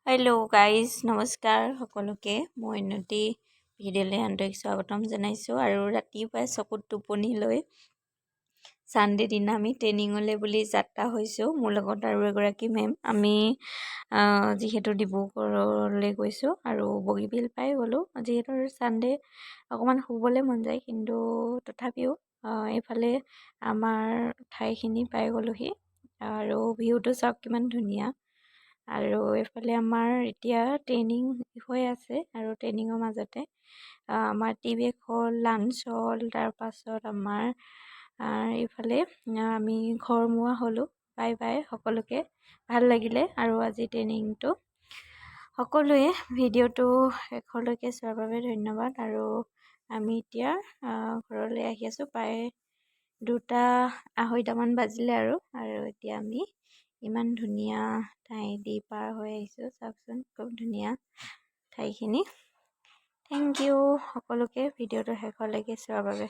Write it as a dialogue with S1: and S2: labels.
S1: Hello' guys, নমস্কাৰ সকলোকে। মই উন্নতি ভিডিঅ'লৈ আন্তৰিক স্বাগতম জনাইছোঁ। আৰু ৰাতিপুৱাই চকুত টোপনি লৈ ছানডে দিনা আমি ট্ৰেইনিঙলৈ বুলি যাত্ৰা হৈছোঁ। মোৰ লগত আৰু এগৰাকী মেম। আমি যিহেতু ডিব্ৰুগড়লৈ গৈছোঁ আৰু বগীবিল পাই গ'লোঁ। যিহেতু ছানডে, অকণমান শুবলৈ মন যায়, কিন্তু তথাপিও এইফালে আমাৰ ঠাইখিনি পাই গ'লোহি। আৰু ভিউটো চাওক কিমান ধুনীয়া। আৰু এইফালে আমাৰ এতিয়া ট্ৰেইনিং হৈ আছে আৰু ট্ৰেইনিঙৰ মাজতে আমাৰ টি ব্ৰেক হ'ল, লাঞ্চ হ'ল। তাৰপাছত আমাৰ এইফালে আমি ঘৰমুৱা হ'লোঁ। বাই বাই সকলোকে। ভাল লাগিলে আৰু আজি ট্ৰেইনিংটো। সকলোৱে ভিডিঅ'টো শেষলৈকে চোৱাৰ বাবে ধন্যবাদ। আৰু আমি এতিয়া ঘৰলৈ আহি আছোঁ। প্ৰায় 2টা 2:30মান বাজিলে আৰু এতিয়া আমি ইমান ধুনীয়া ঠাই দি পাৰ হৈ আহিছোঁ। চাওকচোন, খুব ধুনীয়া ঠাইখিনি। Thank U সকলোকে ভিডিঅ'টো শেষলৈকে চোৱাৰ বাবে।